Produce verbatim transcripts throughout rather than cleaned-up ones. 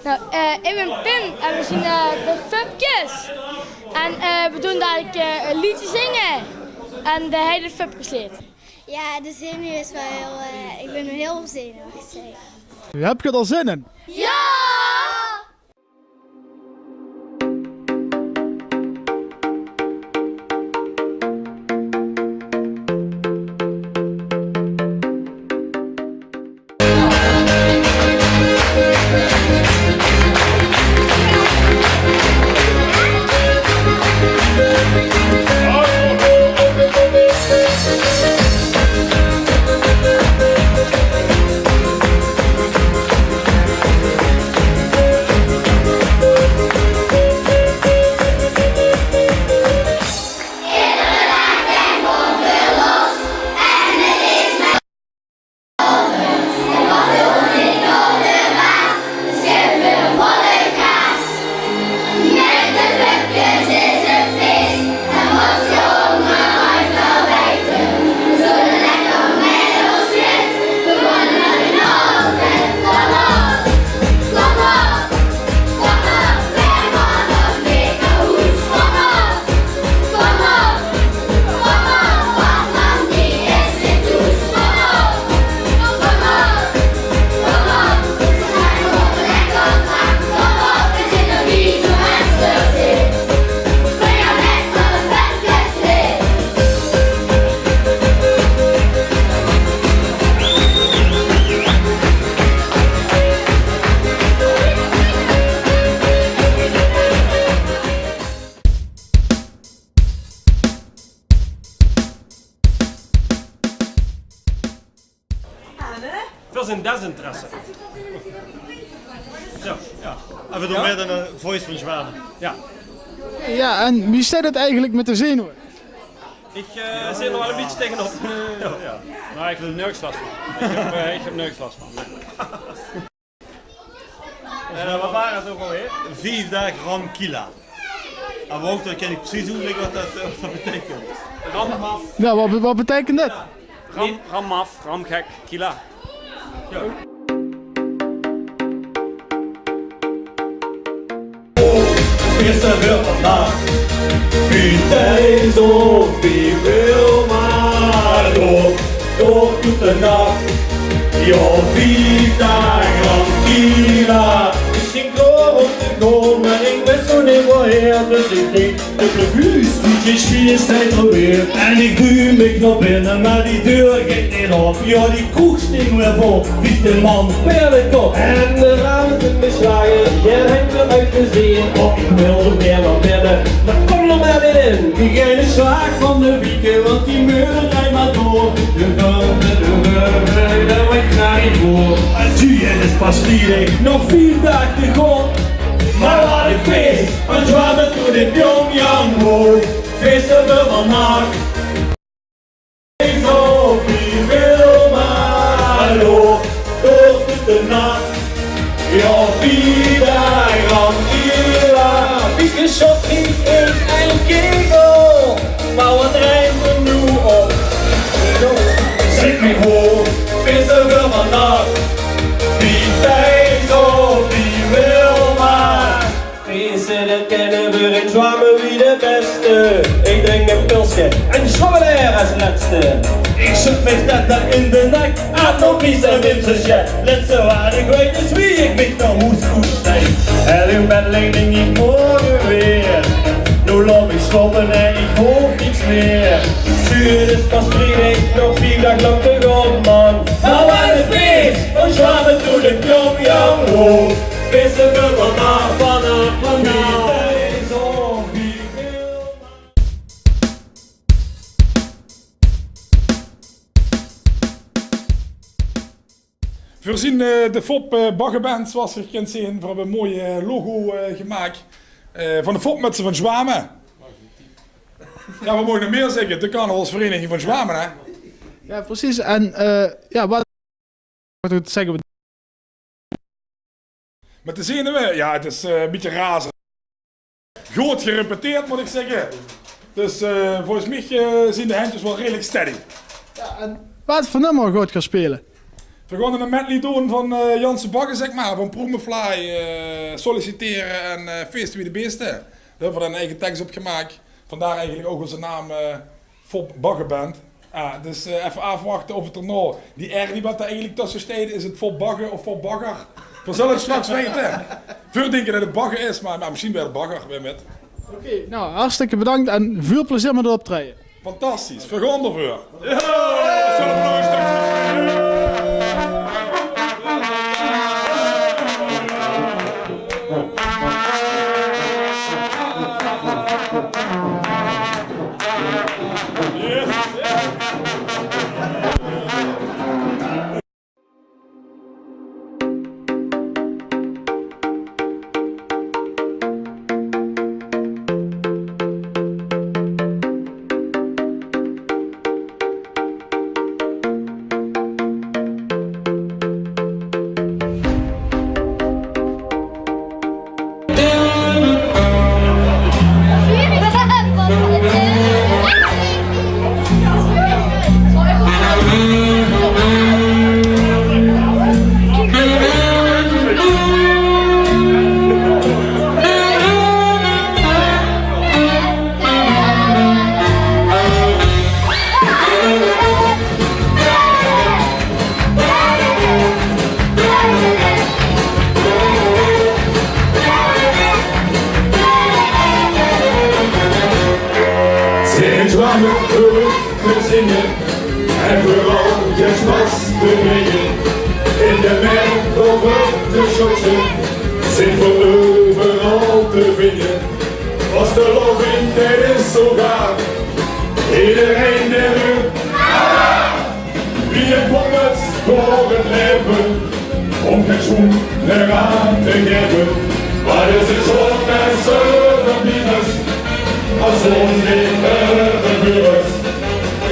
Nou, eh, ik ben Pim en we zien eh, de Fupkes. En eh, we doen dadelijk eh, een liedje zingen. En eh, hij doet Fupkesleed. Ja, de zenuw is wel heel... eh, ik ben heel zenuwachtig. Höb geer d'r zin in? Ja! Veer zien desinteresse. Ja, ja. En veer doen mèt ein voice van Zjwame. Ja. Ja, en wie steit 't eigelik mit de zenuwe? Ich eh, zit nog waal ein bietje taengenop. Ja. Mer ich höb d'r nörges las van. Ich höb, eh, ich höb d'r nörges las van. Nae. En eh, wat waor 't ouch alweer? Vief daag Ramkila. Mer ouch, dan kin ich precies oetlègke wat dat, eh, wat dat beteikent. Ram, ja, wat, wat beteikent dat? Ram, ram af, ram gek, kila. Ja. Is d'r weer vandaag? Wie Thijs of wie Wilma, door, door doet de nacht. Ja, vief daag Ramkila. Ich zeen klaor óm te gaon, mer ich weit nog neet woheer, dus ich dink, de Clubhuus, die is vier steeds alweer. En ich duuj mich nao binne, mer die deur geit neet op. Ja, die kroeg steit weer vol, wie de man Perlekop. En de rame zeen beslage, geer höb 't oetgezeen. Och, ich wil d'r weer nao binne, mer kóm d'r mer neet in. Die geine zwaag van de wieke, want die meulen mer door. De deur, de deur, de deur, de deur, ich gaon neet door. En zie, 't is pas vriedag, nog vief daag te gaon. Mer wat ein fees, van Zjwame tot in Pyongyang, ho. Feeste veur vannacht. Zo wie Wilma, hallo, door de nacht. Ja, wie daag Ramkila. Wie gesjot, wie in ein kegel. Mer wat riemt d'r noe op? Zèk mich, ho, feeste veur vannacht. Wie Thijs of wie Wilma. Feeste, dat kènne veer in Zjwame wie de bèste. Ich drink ein pilske en Zjwammelaer es lètste. Ich sjud mich det dan in de nek. Aad nog mies en Wimse sjet. Lètste waat ich weit is wie ich mich nao hoes toe sjleip. En in bèd ligk ich morge weer. Noe laot mich sjlaope, nae, ich hoof niks mieë. Zuur, 't is pas vriedag, nog vief daag lank te gaon, man. Mer wat ein fees, van Zjwame tot in Pyongyang, ho. Feeste veur vannacht, vannacht, vannacht. Veer zien eh, de Fop eh, Baggeband, zoeas geer kint zeen. Veer höbbe ein mooi eh, logo eh, gemaak eh, van de Fopmötse van Zjwame. Ja, wat mót ich nog mieë zègke? De carnavalsvereniging van Zjwame, hè? Ja, precies. En eh, ja, wat Wat mót ich zègke? Mit de zenuwe? Ja, 't is eh, ein bietje razend. Good gerepeteerd, mót ich zègke. Dus eh, volges mich eh, zien de hendjes waal redelik steady. Ja, en wat veur nummer gaot geer sjpele? Veer gaon 'n medley doon van, eh, Janse Bagge, zègk mer. Van Proemenvlaai, eh, Sollicitere en, eh, Feeste wie de Beeste. Dao höbbe veer 'n eige teks op gemaak. Vandaar eigelik ouch ózze naam, eh, Fop Bagge Band. Ah, dus, eh, effe aafwachte of 't d'r nao die R die wat d'r eigelik tösse steit, is 't Fop Bagge of Fop Bagger? Veer zölle 't straks weite. Veer dinke det 't Bagge is, mer, mer mesjien waer 't Bagger, wae weit. Oké, nou, hartstikke bedank en väöl plezeer mit 't optraeje. Fantastisch, veer gaon d'rveur. Zeen zjwaar te zinge en veural gein sjpas te bringe. In de Merret of op de Sjotse zeen veer euveral te vinge. Vastelaovend, det is zo gaaf. Ederein dae rope: wie ein fopmuts veur 't laeve, óm gein sjoen d'raan te gaeve. Waat is 't sjoon es se d'rbie bös, es se ós neet euverbuurs.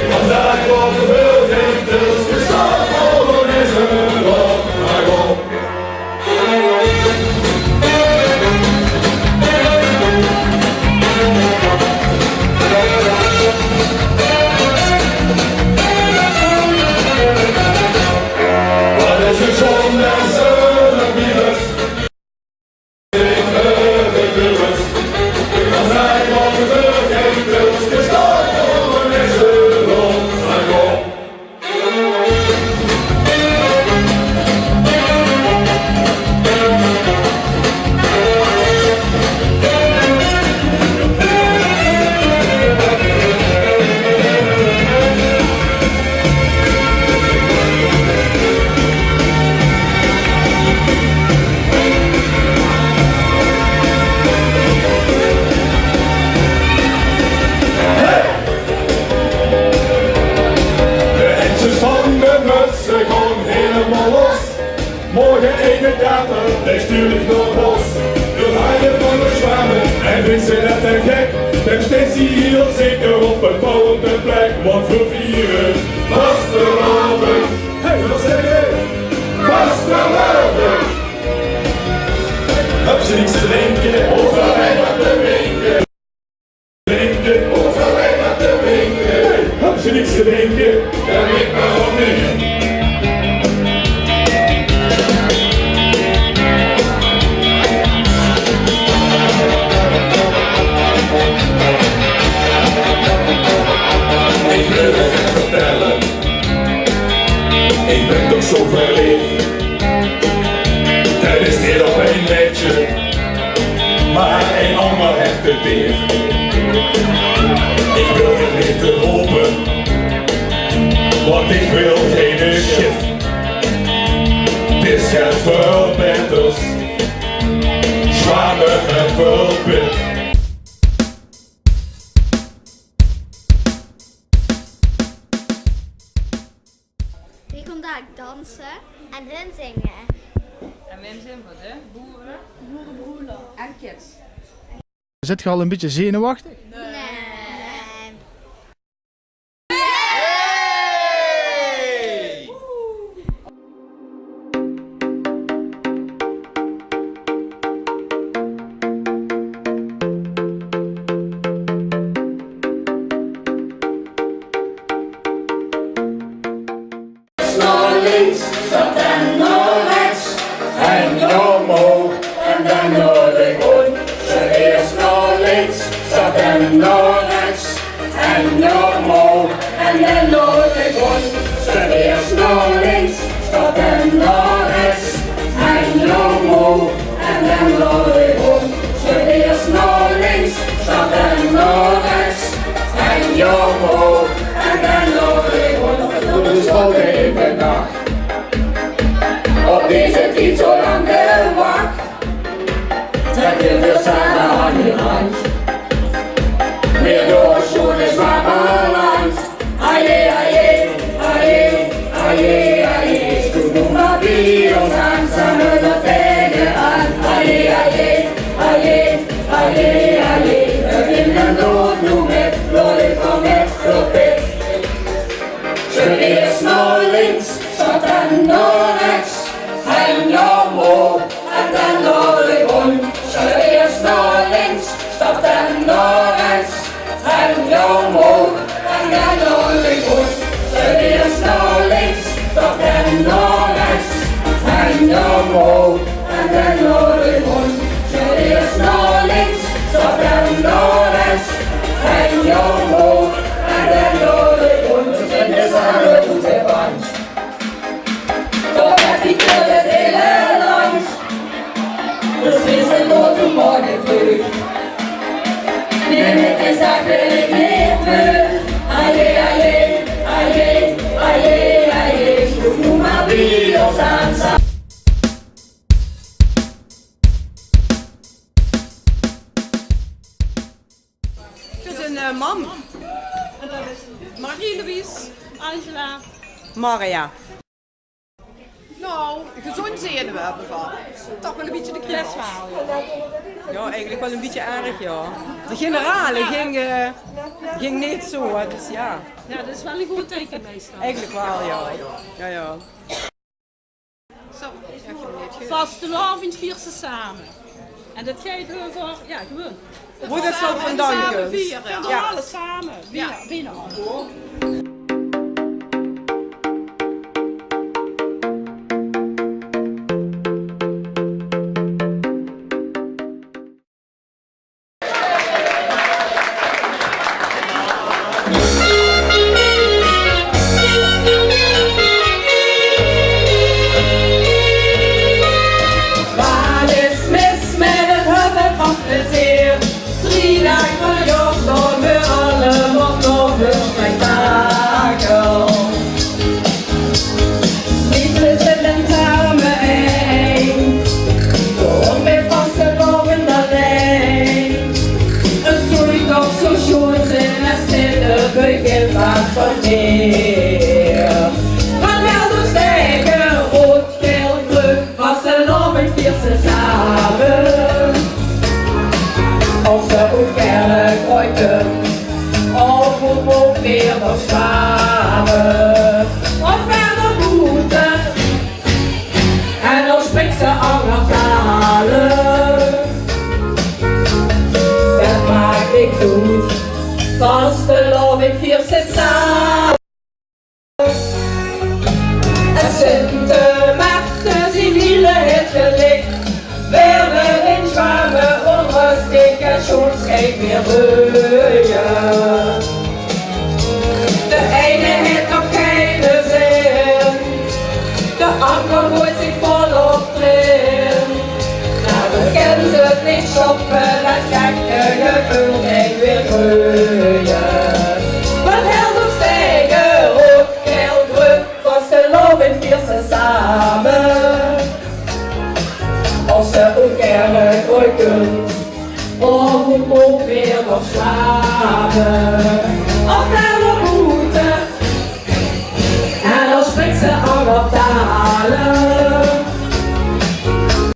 Waat zaet waat de beurt is, is gestaon veur deze dag. De hendjes van de mutse gaon hielemaol los. Morge in 't theater, ich stuur dich nao 't bos. Veer haaje van de sjwame en vinje det te gek. Dan sjteis se hie zeker op ein foute plek, want veer viere vastelaovend. Hey, veer zègke vastelaovend. Höbs se niks te drinke, hoofs se allein mer te winke. Drinke, hoofs se allein mer te winke. Hey, höbs se niks te drinke, dan wink mer op mich. Ich wil dich get vertelle, ich bön toch zo verleef. Det is neet op ein maedje, mer ein anger haet 't deeg. Ich wil dich neet rope, want ich wil geine shit. Dit geit väöl baeter. Sjwame en väöl pit. Ich gaon dalik danse. En hun zinge. En wae zeen veer? De boere? Boerebroelof. En kids. Zit geer al ein bietje zenuwechtig? Nae. Nao links, dan Nao rechs en nao omhoog en dan nao de grond. Sjtap iers nao links, sjtap dan nao rechs en nao omhoog en dan nao de grond. Sjtap iers nao links, sjtap dan nao rechs en nao omhoog en dan nao de grond. Doe sjtós in de nach. Op deze tied zo lang gewach. Trek je veur same hand in hand. Weer door schoon is Mamaland. Aje, aje, aje, aje, aje. Doe nog maar bij ons aan, same nog tegenaan. Aje, aje, aje, aje, aje. We willen dood, doe met, doe met, doe met. Sjtap iers nao links, sjtap dan nao rechs en nao omhoog en dan nao de grond. Sjtap iers nao links, sjtap dan nao rechs en nao omhoog en dan nao de grond. Sjtap iers nao links, sjtap dan nao rechs en nao omhoog en dan nao de grond. Sjtap iers nao links, sjtap dan nao rechs en nao omhoog en dan nao de grond. En dan same op de bank. Toch heb ik door het hele land. Dus is het tot de morgen vroeg. Nee, met de zaak wil ik niet meer. Aje, aje, aje, aje, aje. Doe maar wie ons aan. Dit is een eh, mam. Marie-Louise, Angela. Maria. Nou, gezond zenuwen hebben we. Toch wel een beetje de kriebels. Ja, eigenlijk wel een beetje erg, ja. De generale ging, eh, ging niet zo, hè, dus ja. Ja, dat is wel een goed teken meestal. Eigenlijk wel, ja. Ja, ja. Zo, vastelaovend viert ze same. En dat geit euver, ja, gewoon. Hoe dat zo vandaan same komt. Viere. Ja. Alles same. Ja. Binnen, binnen. Wat is mis met het hebben van plezier? Drie daag per jaor staon we allemaol op 't spektakel. Wie we zitten samen een, door met vastelaovend alleen. Het zou toch zo schoon zijn als dit het begin was van meer. Wat wil ons tegen rood, geel, groen, vastelaovend viert ze samen. Of ze ook kerk ooit komt. Of hoe mogen we nog samen? Of verder moeten. En dan springt ze allemaal talen. Dat maakt niks uit. Vastelaovend viert ze samen. En Sint Maarten zien hiele het gelicht. Willen in zwamme onrustige soms geen meer reuien. De ene het nog geen zin, de ander gooit zich volop erin. Nou, dan kan ze het niet stoppen, dat gekke gevoel deit weer groeien. Wat helpt ons tegen rood, geel, groen, vastelaovend viert ze samen. Of ze ook erg ooit kunt, of hoe mogen we weer nog slapen? Of